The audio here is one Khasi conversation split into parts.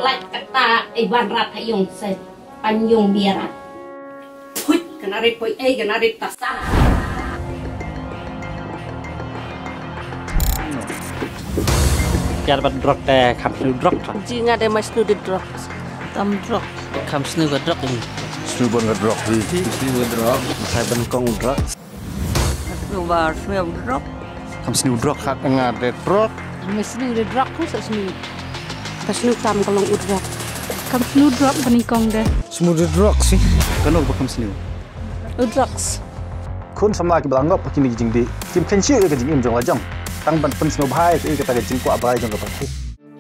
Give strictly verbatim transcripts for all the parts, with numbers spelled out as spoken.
Lait kata i ban rat ha yung se pan yung biara. Huit kana rit poi ei kana rit tasam. Kiar bat drok te kham snu drok ta. Ji nga de mai snu de drok. Tam drok. Kham snu ga drok ni. Snu ban ga drok hi. Snu ga drok. Sai ban kong drok. Snu ba snu drok. Kham snu drok khat nga de drok. Mai snu de drok ku sa snu. Ka snu tam ka long u drok. Kham snu drok bani kong de. Snu de drok si. Kano ba kham snu. U drok. Khun samla ki ba la ngop ha kini ki jingdih. Kim khein shuh ïa ka jingim jong la jong. Tang ban pynsngewbha ïa ka ïa kata ka jingkwah bha jong ka pyrthei.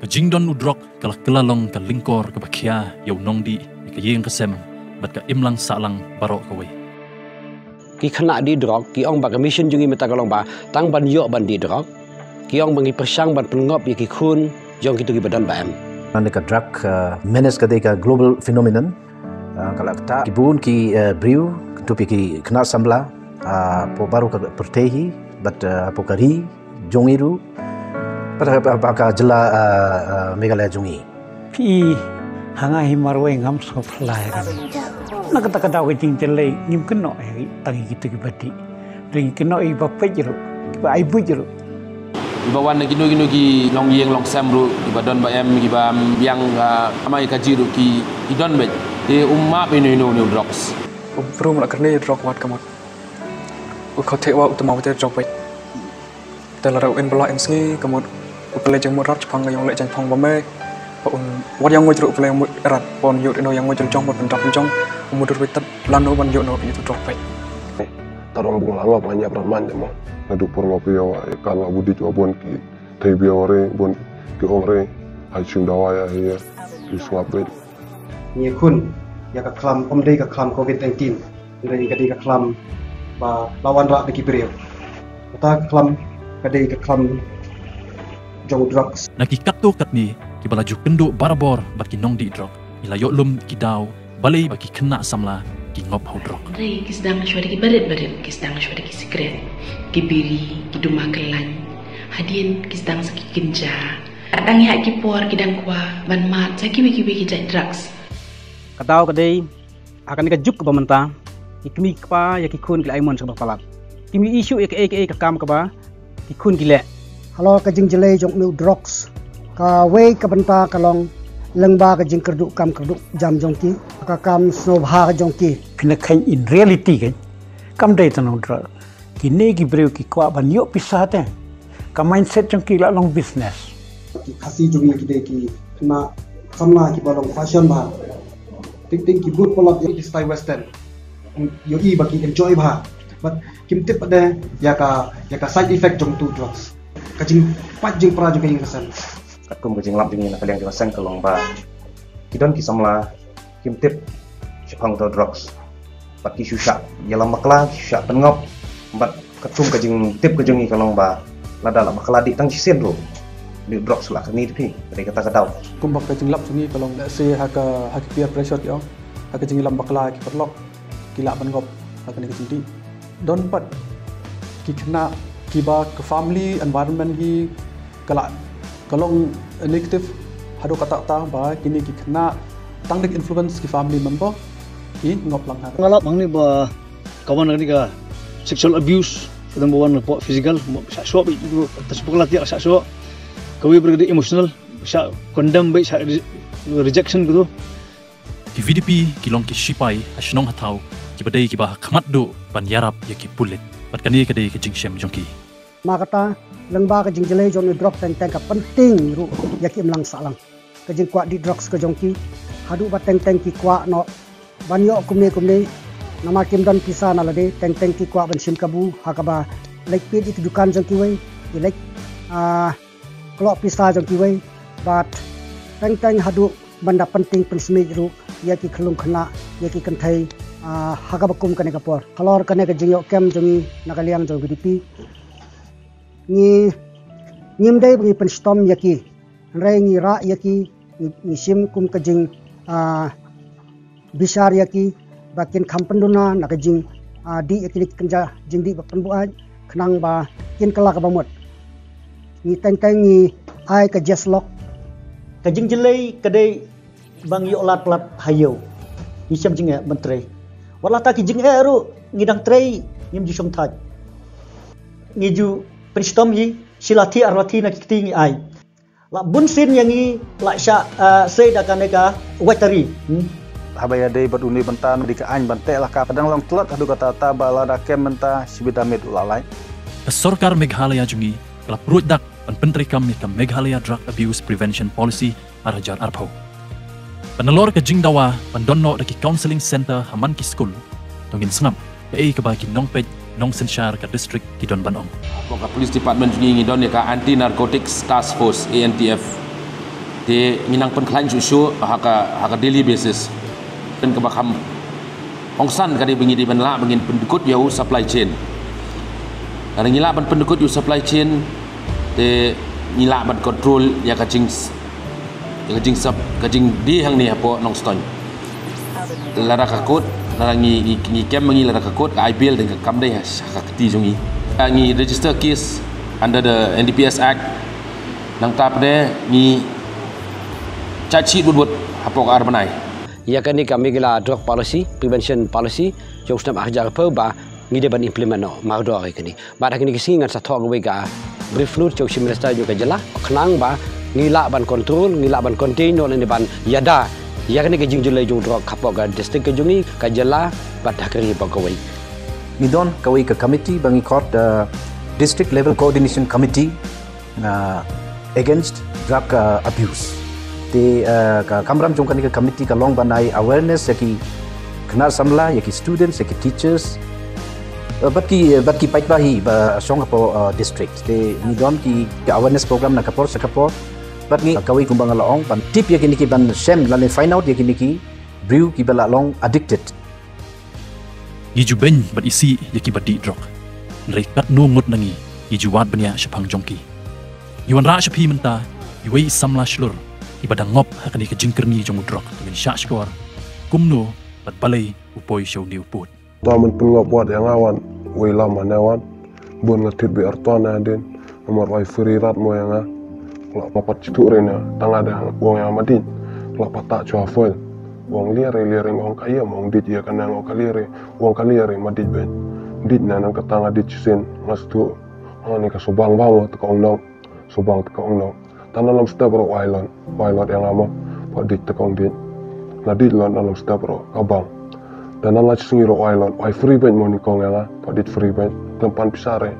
Ka jingdon u drok ka la kylla long ka lyngkor kaba khia ïa u nongdih, ïa ka ïing ka sem bad ka imlang sahlang baroh kawei. Ki khynnah dih drok ki ong ba ka mission jong ngi mynta ka long ba tang ban ïoh ban dih drok. Ki ong ba ngi pyrshang ban pynngop ïa ki khun jong kito kiba don ba em. Kane ka drug, uh, menace ka dei ka global phenomenon. Uh, ka la ktah ki bun ki, uh, briew, kyntu ïa ki khynnah samla, uh, hapoh baroh ka pyrthei hi, bad, uh, hapoh ka ri jong ngi ruh, bad ha, ha, ha ka jylla, uh, uh, Meghalaya jong ngi. Phi, ha nga hi marwei ngam sngewphylla ïa kane. Na kata ka daw ka jingjyllei ngim kynnoh ïa tang ïa kito kiba dih. Hynrei ngi kynnoh ïa kiba peit ruh, kiba ai buit ruh. Kiba wan na kino kino ki longïing longsem ruh, kiba don ba em, kiba biang, ah, amai ka ji ruh ki, ki don beit. Te um map ïa ino ino ino drugs. U brum la kane drok wat ka mut. U khot te wa u tama wa te drok beit. Te la rau in bala in sngi ka mut u pele jeng mut rat chapang ka yong le jeng phong ba me. Ba un wat yang ngoj ru u pele mut rat pon yut ino yang ngoj ru jong mut ban dap jong u mut ru tat lan u ban yut no yut drok beit. Ta rong bung la ngop ban yap rat man jamo. Na du por ngop yo kan wa budit wa bon ki thei bia wa re bon ki ong re. Hai chim dawa ya ya ki swab beit. Ngi khun ïa ka khlam, ym dei ka khlam covid nineteen, hynrei ka dei ka khlam ba la wanrah da ki briew. Kata ka khlam ka dei ka khlam jong drugs. Na ki katto katne kiba la ju kynduh barabor bad ki nongdih drok, ngi la ïoh lum ki daw balei ba ki khynnah samla ki ngop ha u drok. Hynrei ki sdang shuwa da ki barit barit, ki sdang shuwa da ki sikret, ki biri, ki duma kyllaiñ, hadien ki sdang sa ki kynja. Tang ïa ki por ki dang kwah ban mad sa kiwei kiwei ki jait drugs. Ka daw ka dei ha kane ka juk kaba mynta, ki kmie ki kpa ïa ki khun ki la ai mon sha kaba palat. Kim ïohi shuh ïa kaei kaei ka kam kaba ki khun ki leh. Halor ka jingjlei jong une u drugs, kawei ka bynta ka long lyngba ka jingkyrduh kam kyrduh jam jong ki, ka kam sngewbha jong ki. Phi na kheiñ in reality kein kam dei tang u drug. Kine ki briew ki kwah ban ïoh pisa te. Ka mindset jong ki la long business. Ki Khasi jong ngi ki dei ki khynnah samla kiba long fashion bha. Teng teng ki bud palat ïa ki style western. Ïohi ba ki enjoy bha. But kim tip pat de ïa ka, ïa ka side effect jong tu drugs. Ka jingpait jingpra jong ka ïing ka sem. Katkum ka jinglap jong ngi na ka liang jong ka seng ka long ba ki don ki samla kim tip shaphang uta drugs. Bad ki shu shah ïalam bakla, ki shu shah pynngop. Bad katkum ka jingtip ka jong ngi ka long ba lada la bakla dih tang shisien ruh, une u drugs la kani te phi, ka dei kata ka daw. Kumba ka jinglap jong ngi ka long lehse ha ka, ha ki peer pressure ki ong, ha ka jingïalam bakla ki paralok ki lah ban ngop ha kane ka jingdih. Don pat ki khynnah kiba ka family environment hi ka la, ka long negative haduh katta katta ba kine ki khynnah tang da ka influence ki family member ki ngop lang ha. Nga lap hangne ba ka wan kane ka sexual abuse, ka dang ba wan physical, shah shoh beit, ta shu pynkylla tiak shah shoh. Kawei ba ka dei emotional, shah condemn beit, shah re-, rejection kito. Ki V D P ki long ki shipai ha shnong ha thaw, kiba dei kiba ha khmat duh ban ïarap ïa ki pulit. Bad kane ka dei ka jingshem jong ki. Namar kata, lyngba ka jingjlei jong une u drug teng teng ka pynting ruh ïa ki imlang sahlang. Ka jingkwah dih drugs ka jong ki, haduh ba teng teng ki kwah noh ban ïoh kumne kumne. Namar kim don pisa na lade, teng teng ki kwah ban shim kabu, ha kaba leit peit ïa ki dukan jong kiwei, ki leit, ah, kloi pisa jong kiwei, bad teng teng haduh ban da pynting pynsmit ruh ïa ki khyllung khynnah, ïa ki kynthei, ah, ha kaba kum kane ka por. Halor kane ka jingïoh kem jong ngi na ka liang jong V D P, ngi, ngim dei ba ngi pynshitom ïa ki, hynrei ngi rah ïa ki, ngi, ngi shim kum ka jing, ah, bishar ïa ki ba kin kham pynduna na ka jing, ah, dih ïa kine ki kynja jingdih ba pynbuaid, khnang ba kin kylla kaba mut. Ngi teng teng ngi ai ka jes lok. Ka jingjlei ka dei Ba ngi ïoh lad palat ha ïew, ngi shem jingeh ban trei. Wat la ta ki jingeh ruh ngi dang trei, ngim ju shong thait. Ngi ju pynshitom hi, shi lathi ar lathi na ki kti ngi ai. La bun sien ïa ngi la shah, eh, sei da kane ka wait tari. Hmm. Haba ïadei bad une bynta, dei ka aiñ ban teh la ka, ka dang long tlot haduh katta katta ba lada kem mynta, shibit da miet u la lait. Ka sorkar Meghalaya jong ngi ka la pruid dak ban pyntreikam ïa ka Meghalaya Drug Abuse Prevention Policy ar hajar arphew. Bad nalor ka jingdawa ban don noh da ki counselling centre ha man ki skul, to ngin sngap kaei kaba ki nongpeit nongsynshar ka district ki don ban ong. Hapoh ka police department jong ngi, ngi don ïa ka Anti Narcotics Task Force, A N T F. Te ngi nang pynkhlaiñ shuh shuh ha ka, ha ka daily basis. Pynban kaba kham kongsan ka dei ba ngi dei ban lah ba ngin pyndkut ïa u supply chain. Lada ngi lah ban pyndkut ïa u supply chain, te ngi lah ban control ïa ka jing, ïa ka jingsap, ka jingdie hangne hapoh Nongstoiñ. Lada ka court, lada ngi, ngi, ngi kem ma ngi, lada ka court ka ai bail, te ka kam dei ha, ha ka kti jong ngi. Ngi register case under the N D P S Act. Nangta pat de ngi charge sheet bud bud hapoh ka ar bnai. Ïa kane ka Meghalaya Drug Policy, Prevention Policy jong u snem ar hajar arphew ba ngi dei ban implement noh mardor ïa kane. Bad ha kine ki sngi ngan sa thoh kawei ka brief note sha u Chief Minister jong ka jylla, khnang ba ngi lah ban control, ngi lah ban contain noh lane ban ïada ïa kane ka jingjulei jong u drug hapoh ka district ka jong ngi, ka jylla bad ha ka ri baroh kawei. Ngi don kawei ka committee ba ngi khot, uh, District Level Coordination Committee, uh, against drug, uh, abuse. Te, uh, ka kamram jong kane ka committee ka long ban ai awareness ïa ki khynnah samla, ïa ki students, ïa ki teachers, uh, bad ki, bad ki paidbah hi ba shong hapoh, uh, district. Te ngi don ki, ki awareness program na ka por sha ka por. Bad ngi, uh, kawei kumba nga la ong, ban tip ïa kine ki ban shem lane find out ïa kine ki briew kiba la long addicted. Ngi ju beiñ bad isih ïa kiba dih drok. Hynrei katno ngut na ngi, ngi ju wad bniah shaphang jong ki. Ngi wanrah sha phi mynta, iwei i samla shlur, iba dang ngop ha kane ka jingkyrni jong u drok, to ngin shah shkor kumno bad balei u poi sha une u pud. Tang ban pynngop wat ïa nga wan, wei lam ma ne wan. Bun nga thied beit artwan hadien. Namar wai free rat mo ïa nga. Nga la pat shu thuh re na tang nga da ong ïa nga ma dih. Nga la pat tah shuwa foil. Ong liar re liar re, ong ka ïa mo, ong dih ïa ka nang, ong ka liar re, ong ka liar re ma dih beit. Dih na nang kata nga dih shisien nga shu thuh. Ha ne ka subang ba mo, te ka ong nong. Subang te ka ong nong. Tang na lam step ruh wai lon, wai lon ïa nga mo. Pat dih te ka ong dih. Nga dih lon na lam step ruh ka bang. Tang na la shisngi ruh wai lon, wai free beit mo, ne ka ong ïa nga, pat dih free beit. Khlem pan pisa re.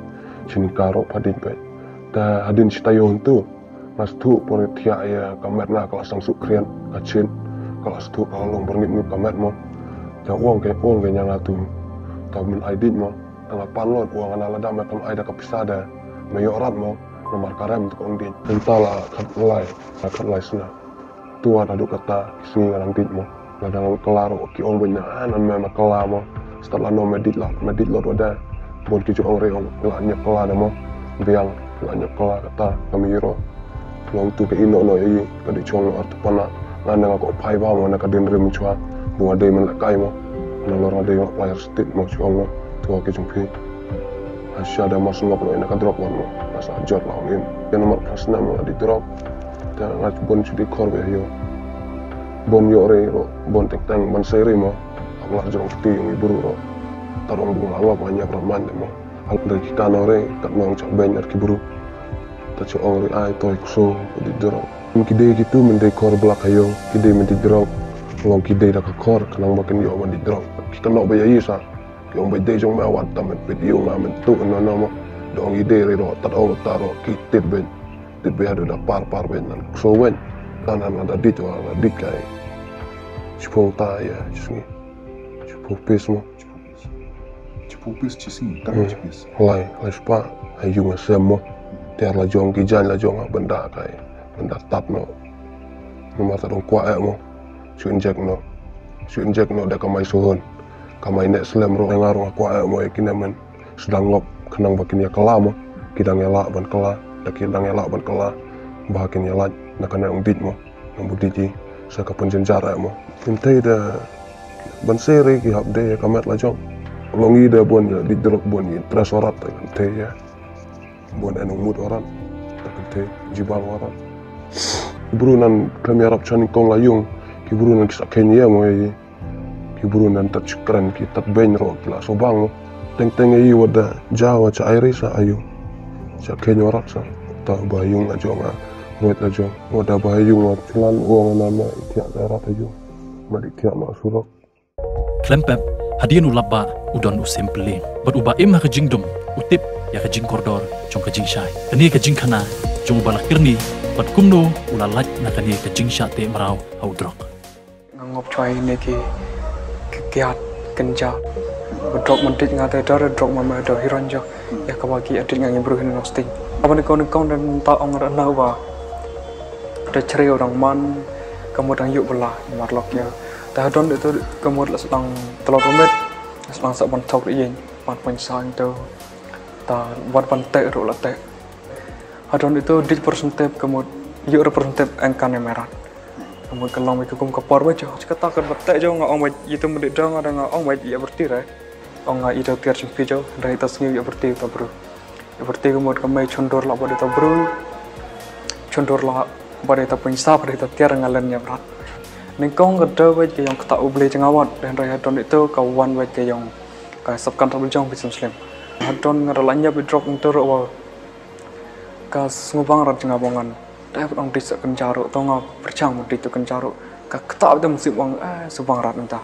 Shisngi ka ruh pat dih beit. Te hadien shi taïew hyntu nga shu thuh por thiah ïa ka met nga, ka la sdang shu khriat, ka chin, ka la shu thuh, ka la long byrngit ngut ka met mo. Te ong ke, ong ke ïa nga tu. Te men ai dih mo. Te nga pan lut, ong nga, lada me kam ai da ka pisa de, me ïoh rat mo. Namar ka rem te ka ong dih. Mynta la khatlai, la khatlai snem. Tuwat haduh kata ki sngi nga dang dih mo. Lada nga kylla ruh ki ong beit na, ah, nan me, me kylla mo. Stad lano me dih la, me dih lut wada. Bun ki ju ong re ong, la ñiap kylla da mo. Biang, la ñiap kylla kata, ka mi ro. Long tu ka ino no ïa i, ka dih chong no artu pana. Nga ne nga ko phai ba mo na ka dien rim chwa. Bu nga dei men la kai mo. Nalor nga dei nga player stit mo chong no. Tuwa ki jong phi. Asha da mas ngop no ina ka drok wan mo. Nga sa jot la ong im. Ïa namar ka snam nga dih drok. Te nga bun shu dih khor beit ïa. Bun ïoh re ro, bun teng teng ban sei re mo. Ak la jong kti ïong i bru ro. Tarong bung la ngop nga ñiap rat man de mo. Al dei ki kano re, kat nong chak beiñ ar ki bru. Ta chak ong re ai toi kso, dih drok. Ki dei kitu men dei khor blak ha ïong, ki dei men dih drok. Long ki dei da ka khor, khnang ba kin ïoh ban dih drok. Ki kano ba ïa i sa. Ki ong ba dei jong me wat ta men pit ïong nga men tu no no mo. Dong i dei re ro, tat ong ta ro, ki tit beiñ. Tit beiñ haduh da par par beiñ nan. Kso beiñ. Tan nan da dih wa, da dih kai. Chipong ta ïa, chisngi. Chipong pis mo. Chipong pis chisngi, tang chipis. Lai, lai spah, ha ïung ha sem mo. Tiar la jong ki jaiñ la jong ha bynda kai. Bynda tat no. Namar ta dong kwah eh mo. Shu injek no. Shu injek no da ka mai suhun. Ka mai ne slem ro nga ro kwah eh mo ïa kine men. Sdang ngop khnang ba kin ïa kylla mo. Ki dang ïa lah ban kylla. Da ki dang ïa lah ban kylla. Ba kin ïa lah na ka ne ong dih mo. Nang bu dih i. Sa ka pynjynjar eh mo. Kin tei da Ban sei re ki hap dei ka met la jong. Long i de bun ïa dih drok bun i interest warat te kan tei ïa. Bun en ong mut warat te kan tei jibang warat. Bru nan khlem ïarap chan kong la ïung. Ki bru na ki sa khein ïa mo ïa ki bru na tat shikren ki tat beiñ ro ki la so bang mo. Teng teng ïa i wada ja wa cha ai ri sa ayu. Cha khein warat sa. Ta ba yung la jong a. Wet la jong. Wada ba yung wa chlan wa nga na ma i thiah la rat ayu. Ma di thiah ma surok. Khlem pep, hadien u lap ba u don u sem pyllieng bad uba im ha ka jingdum, u tip ïa ka jingkordor jong ka jingshai. Kane ka jingkhana jong uba la kyrni bad kumno u la lait na kane ka jingshah teh mraw ha u drok. Nga ngop chwai ne ki ki kiat kynja. Ba drok man dik nga te dor drok man ma dor hiron jo. Ïa kaba ki adik nga ngi bru hin nosting. Aba ne kong ne kong dan ta ong ra na ba. Da chri orang man ka mut dang yu bela mar lok ïa. Ta hadon itu ka mut la sedang telot rumit. Sedang sa ban thok ri yin ban poin sang tu. Ta wat ban teh ru la teh. Hadon itu dik persen tep ka mut yu ru persen tep engkan ne merat. Ka mut ka long ba ka kum ka por ba jo. Chikata ka ba teh jo nga ong ba itu mut dik dang ada nga ong ba ïa berti re. Ong nga ito tiar chimpi jo da ita sngi ïa berti ta bru. Ïa berti ka mut ka mei chundur la ba ita bru. Chundur la ba ita poin sa ba ita tiar nga len ïa brat. Ningkong ka da ba ka yong kata u beli jengawat dan raya don itu ka wan ba ka yong ka sapkan ta bejong bi sem slim. Hadon nga da la nyap drok ntur wa ka sngubang rat jengabongan. Da ba ong di sa kenjaru to nga perchang di tu kenjaru. Ka kata ba dem sibang eh subang rat nta.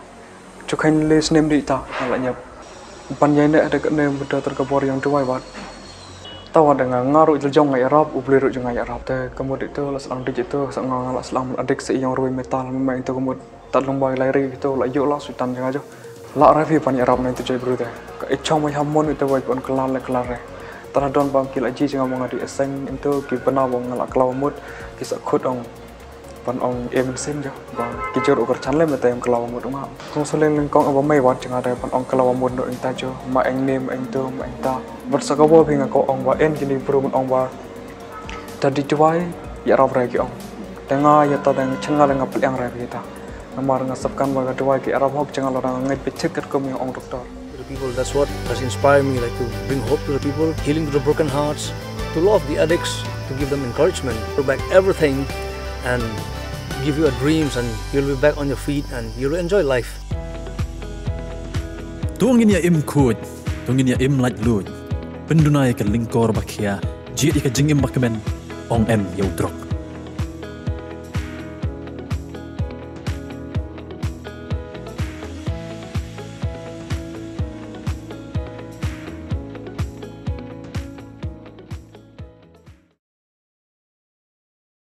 Chukhain le snem di ta nga la nyap. Ban yai ne da ka ne muda ter ka bor yang duwai bat. Tawa da nga ngaru jel jong nga yarap u beli ru jong nga yarap te ka mut itu la selang di itu sa nga la selang adik sa yang rui metal memang itu ka mut. Tat lung bai lai ri itu la yu la sutan jong nga jo. La rafi pan yarap na itu jai bru te. Ka ichong mai hamon itu bai pon kelal le kelal re. Tana don bang ki la ji jong nga di eseng itu ki bena bang nga la kelaw mut ki sa khut ong. Pan ong em sen jo ba ki jor ukur chan le mete em kelaw mut ma. Kong so leng leng kong aba mai wat jong ada pan ong kelaw mut no eng ta jo ma eng nem eng tu ma eng ta. Ban sa ka bo phi nga ko ong ba en kini bru ban ong ba. Ta di duwai ya rap rai ki ong. Ta nga ya ta dang chenga le nga peliang rai ki ta. Namar nga sapkan ba ka duwai ki arap hok chenga la dang ngai pichik kat kum yang ong doktor. People. That's what has inspired me, like to bring hope to the people, healing to the broken hearts, to love the addicts, to give them encouragement, to back everything, and give you a dreams, and you'll be back on your feet, and you'll enjoy life. To ngin ïa im khuid, to ngin ïa im lait luid. Pynduna ïa ka lyngkor ba khia, jied ïa ka jingim ba kmen, ong em ïa u drok.